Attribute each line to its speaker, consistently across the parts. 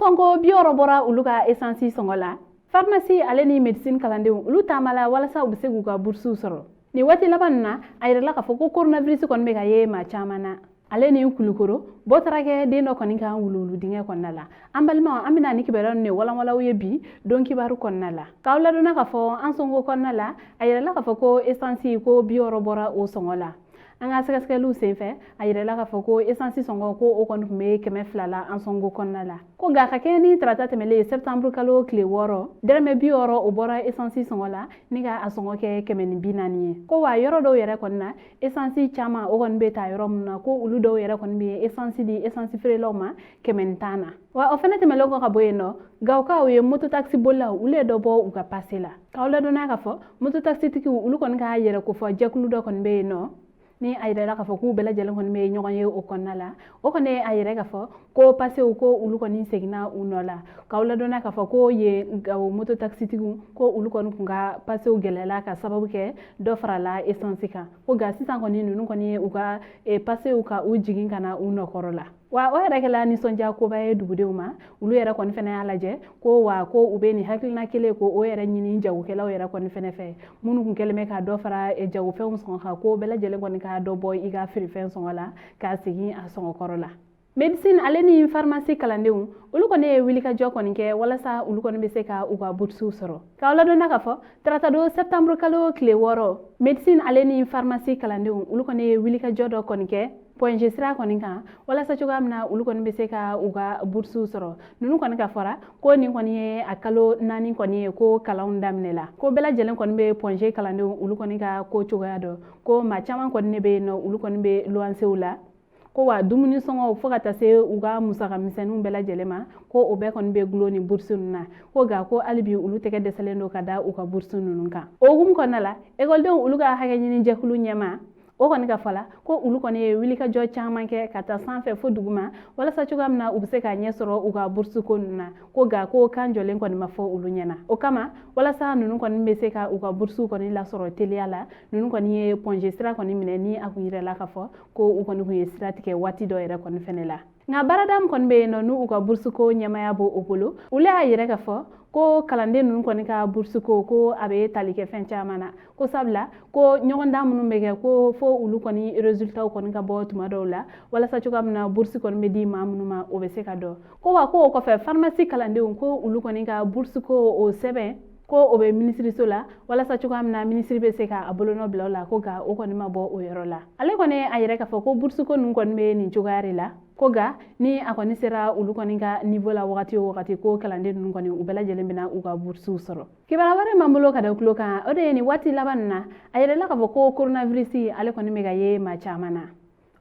Speaker 1: Sɔngɔ ko 60 bɔra olu ka esansi sɔngɔ la. Pharmacie ale ni médecine kalandenw, olu taamala walasa u bɛ se k'u ka boursew sɔrɔ. Nin waati laban nin na, a yirala k'a fɔ ko coronavirus kɔni bɛ ka ye maa caman na. Ale ni Kulukoro bɔ taara kɛ den dɔ kɔni kan wuluwulu dingɛ kɔnɔna la. An balimaw, an bɛna ni kibaruya ninnu de walanwalan ye bi don kibaru kɔnɔna la. K'aw ladɔnna k'a fɔ an sɔngo kɔnɔna la, a yirala k'a fɔ ko esansi ko 60 bɔra o sɔngɔ la. An ka sɛgɛsɛgɛliw senfɛ, a yirala k'a fɔ ko esansi sɔngɔ ko o kɔni tun bɛ 200 la an sɔngo kɔnɔna la. Ko nka ka kɛɲɛ ni tarata tɛmɛlen ye, septembre kalo tile 6, dɛrɛmɛ 60 o bɔra esansi sɔngɔ la ni ka a sɔngɔ kɛ 140 ye. Ko wa yɔrɔ dɔw yɛrɛ kɔni na, esansi caman o kɔni bɛ ta yɔrɔ min na, ko olu dɔw yɛrɛ kɔni bɛ esansi di esansi feerelaw ma 110 na. Wa o fɛnɛ tɛmɛlen kɔ ka bɔ yen nɔ, Gawokaw ye mototakisi bolilaw, olu ye dɔ bɔ u ka pase la. K'aw ladɔnniya k'a fɔ mototakisitigiw, olu kɔni ka yɛrɛ kofɔ jɛkulu dɔ kɔni bɛ yen nɔ, ni a yirala k'a fɔ k'u bɛɛ lajɛlen kɔni bɛ ɲɔgɔn ye o kɔnɔna la. O kɔni a yɛrɛ k'a fɔ ko pasew ko olu kɔni seginna u nɔ la. K'aw ladɔnniya k'a fɔ ko yen Gawo mototakisitigiw, ko olu kɔni kun ka pasew gɛlɛyala ka sababu kɛ dɔ farala esansi kan. Ko nka sisan kɔni ninnu kɔni ye u ka pasew ka u jigin ka na u nɔkɔrɔ la. Wa o yɛrɛ kɛla nisɔndiya koba ye dugudenw ma. Olu yɛrɛ kɔni fɛnɛ y'a lajɛ ko wa ko u bɛ nin hakilina kelen ko o yɛrɛ ɲini jagokɛlaw yɛrɛ kɔni fɛnɛ fɛ, minnu kun kɛlen bɛ ka dɔ fara jagofɛnw sɔngɔ kan, ko bɛɛ lajɛlen kɔni ka dɔ bɔ i ka feerefɛn sɔngɔ la k'a segin a sɔngɔ kɔrɔ la. Médecine ale ni pharmacie kalandenw, olu kɔni ye wulikajɔ kɔni kɛ walasa olu kɔni bɛ se ka u ka boursew sɔrɔ. K'aw ladɔnna k'a fɔ tarata don, septembre kalo tile 6, médecine ale ni pharmacie kalandenw, olu kɔni ye wulikajɔ dɔ kɔni kɛ Point G sira kɔni kan walasa cogoya min na olu kɔni bɛ se ka u ka boursew sɔrɔ. Ninnu kɔni ka fɔra ko nin kɔni ye a kalo 4 kɔni ye ko kalanw daminɛ la, ko bɛɛ lajɛlen kɔni bɛ Point G kalandenw olu kɔni ka ko cogoya dɔn, ko maa caman kɔni de bɛ yen nɔ, olu kɔni bɛ luwansew la. Ko wa dumuni sɔngɔw fo ka taa se u ka musaka misɛnninw bɛɛ lajɛlen ma, ko o bɛɛ kɔni bɛ gulon ni bourse ninnu na. Ko nka ko hali bi olu tɛgɛ dɛsɛlen don ka da u ka bourse ninnu kan. O hukumu kɔnɔna la, ekɔlidenw olu ka hakɛ ɲini jɛkulu ɲɛmaa, o kɔni ka fɔ la ko olu kɔni ye wulikajɔ caman kɛ ka taa sanfɛ fo duguma walasa cogoya min na u bɛ se ka ɲɛ sɔrɔ u ka bourse ko ninnu na. Ko nka ko kan jɔlen kɔni ma fɔ olu ɲɛna. O kama, walasa ninnu kɔni bɛ se ka u ka bourse kɔni lasɔrɔ teliya la, ninnu kɔni ye Point G sira kɔni minɛ, ni a kun yirala k'a fɔ ko u kɔni kun ye sira tigɛ waati dɔ yɛrɛ kɔni fɛnɛ la. Nka baarada min kɔni bɛ yen nɔ, n'u ka bourse ko ɲɛmaya b'o bolo, olu y'a yɛrɛ k'a fɔ ko kalanden ninnu kɔni ka bourse ko, ko a bɛ tali kɛ fɛn caman na. Ko sabula ko ɲɔgɔndan minnu bɛ kɛ, ko fo olu kɔni résultats kɔni ka bɔ tuma dɔw la walasa cogoya min na bourse kɔni bɛ di maa minnu ma, o bɛ se ka dɔn. Ko wa ko o kɔfɛ, pharmacie kalandenw, ko olu kɔni ka bourse ko o sɛbɛn, ko o bɛ minisiriso la walasa cogoya min na minisiri bɛ se k'a bolonɔ bila o la. Ko nka o kɔni ma bɔ o yɔrɔ la. Ale kɔni a yɛrɛ k'a fɔ ko bourse ko ninnu kɔni bɛ nin cogoya de la. Ko nka ni a kɔni sera olu kɔni ka niveau la wagati o wagati, ko kalanden ninnu kɔni u bɛɛ lajɛlen bɛna u ka boursew sɔrɔ. Kibaruya wɛrɛ m'an bolo ka da tulo kan, o de ye nin waati laban nin na, a yɛrɛla k'a fɔ ko coronavirus ale kɔni bɛ ka ye maa caman na.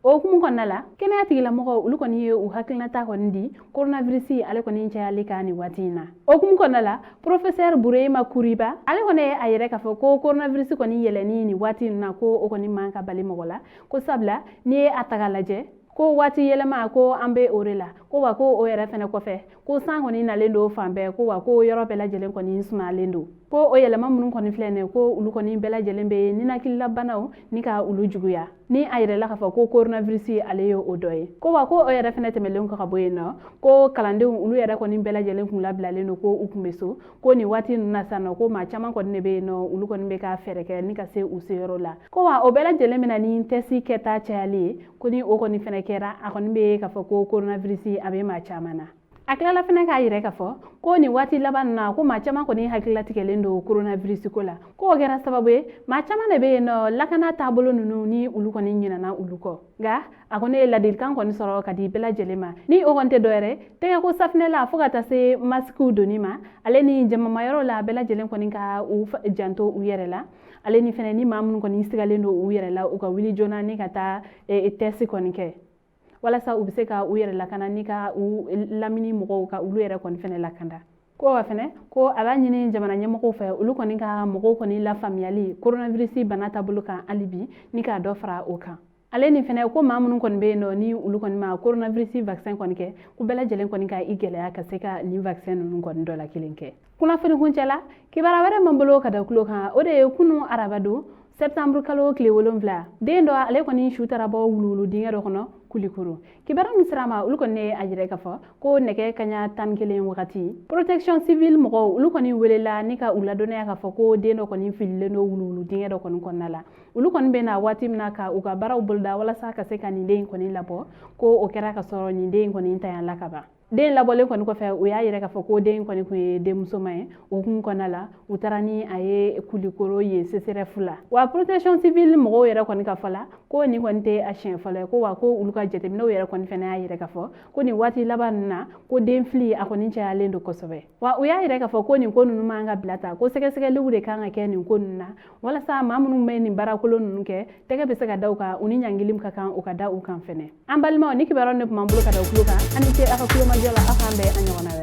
Speaker 1: O hukumu kɔnɔna la, kɛnɛya tigilamɔgɔw olu kɔni ye u hakilinata kɔni di coronavirus ale kɔni cayali kan nin waati in na. O hukumu kɔnɔna la, professeur Burema Kuriba, ale kɔni ye a yɛrɛ k'a fɔ ko coronavirus kɔni yɛlɛnni nin waati in na, ko o kɔni man ka bali mɔgɔ la. Ko sabula n'i ye a ta k'a lajɛ, ko waati yɛlɛma ko an bɛ o de la. Ko wa ko o yɛrɛ fɛnɛ kɔfɛ, ko san kɔni nalen don fan bɛɛ. Ko wa ko yɔrɔ bɛɛ lajɛlen kɔni sumalen don. Ko o yɛlɛma minnu kɔni filɛ nin ye, ko olu kɔni bɛɛ lajɛlen bɛ ninakililabanaw ni ka olu juguya, ni a yɛrɛla k'a fɔ ko coronavirus ale ye o dɔ ye. Ko wa ko o yɛrɛ fɛnɛ tɛmɛlen kɔ ka bɔ yen nɔ, ko kalandenw olu yɛrɛ kɔni bɛɛ lajɛlen kun labilalen don, ko u kun bɛ so. Ko nin waati ninnu na sisan nɔ, ko maa caman kɔni de bɛ yen nɔ, olu kɔni bɛ ka fɛɛrɛ kɛ ni ka se u seyɔrɔ la. Ko wa o bɛɛ lajɛlen bɛ na ni test kɛta cayali ye. Ko ni o kɔni fɛnɛ kɛra, a kɔni bɛ k'a fɔ ko coronavirus a bɛ maa caman na. A tilala fɛnɛ k'a yɛrɛ k'a fɔ ko nin waati laban na, ko maa caman kɔni hakililatigɛlen don coronavirus ko la. Ko o kɛra sababu ye maa caman de bɛ yen nɔ, lakana taabolo ninnu ni olu kɔni ɲinana olu kɔ. Nka a kɔni ye ladilikan kɔni sɔrɔ ka di bɛɛ lajɛlen ma, ni o kɔni tɛ dɔwɛrɛ tɛgɛ ko safinɛ la fo ka taa se masikiw donni ma, ale ni jamamayɔrɔ la bɛɛ lajɛlen kɔni ka u janto u yɛrɛ la. Ale ni fɛnɛ ni maa minnu kɔni sigalen don u yɛrɛ la, u ka wuli joona ni ka taa test kɔni kɛ walasa u bɛ se ka u yɛrɛ lakana ni ka u lamini mɔgɔw ka olu yɛrɛ kɔni fɛnɛ lakanda. Ko wa fɛnɛ ko a b'a ɲini jamana ɲɛmɔgɔw fɛ, olu kɔni ka mɔgɔw kɔni lafaamuyali coronavirus bana taabolo kan hali bi, ni k'a dɔ fara o kan. Ale ni fɛnɛ ko maa minnu kɔni bɛ yen nɔ, ni olu kɔni ma coronavirus vaccin kɔni kɛ, ko bɛɛ lajɛlen kɔni ka i gɛlɛya ka se ka nin vaccin ninnu kɔni dɔ la kelen kɛ. Kunnafoni kuncɛ la, kibaruya wɛrɛ m'an bolo ka da tulo kan, o de ye kunu araba don, septembre kalo tile 7, den dɔ ale kɔni su taara bɔ wuluwulu dingɛ dɔ kɔnɔ. Kulikoro. Kibaruya min sera ma, olu kɔni ye a yira k'a fɔ ko nɛgɛ kaɲa 11 wagati, protection civile mɔgɔw olu kɔni welela ni ka u ladɔnniya k'a fɔ ko den dɔ kɔni fililen don wuluwulu dingɛ dɔ kɔni kɔnɔna la. Olu kɔni bɛ na waati min na ka u ka baaraw boloda walasa ka se ka nin den in kɔni labɔ, ko o kɛra ka sɔrɔ nin den in kɔni tanyala ka ban. Den labɔlen kɔni kɔfɛ, u y'a yira k'a fɔ ko den kɔni tun ye denmusoman ye. O hukumu kɔnɔna la, u taara ni a ye Kulikoro yen CSRéf la. Wa protection civile mɔgɔw yɛrɛ kɔni ka fɔ la, ko nin kɔni tɛ a siɲɛ fɔlɔ ye, ko wa ko olu ka jateminɛw yɛrɛ kɔni fana y'a yira k'a fɔ ko nin waati laban ninnu na, ko den fili a kɔni cayalen don kosɛbɛ. Wa u y'a yira k'a fɔ ko nin ko ninnu man ka bila ta, ko sɛgɛsɛgɛliw de kan ka kɛ nin ko ninnu na, walasa maa minnu bɛ nin baarakolon ninnu kɛ, tɛgɛ bɛ se ka da u kan, u ni ɲangili ka kan o ka da u kan fɛnɛ. An balimaw, ni kibaruya ne tun b'an bolo ka da u tulo kan. An ni ce aw ka kulomajɔ la. Aw k'an bɛn a ɲɔgɔnna wɛrɛ.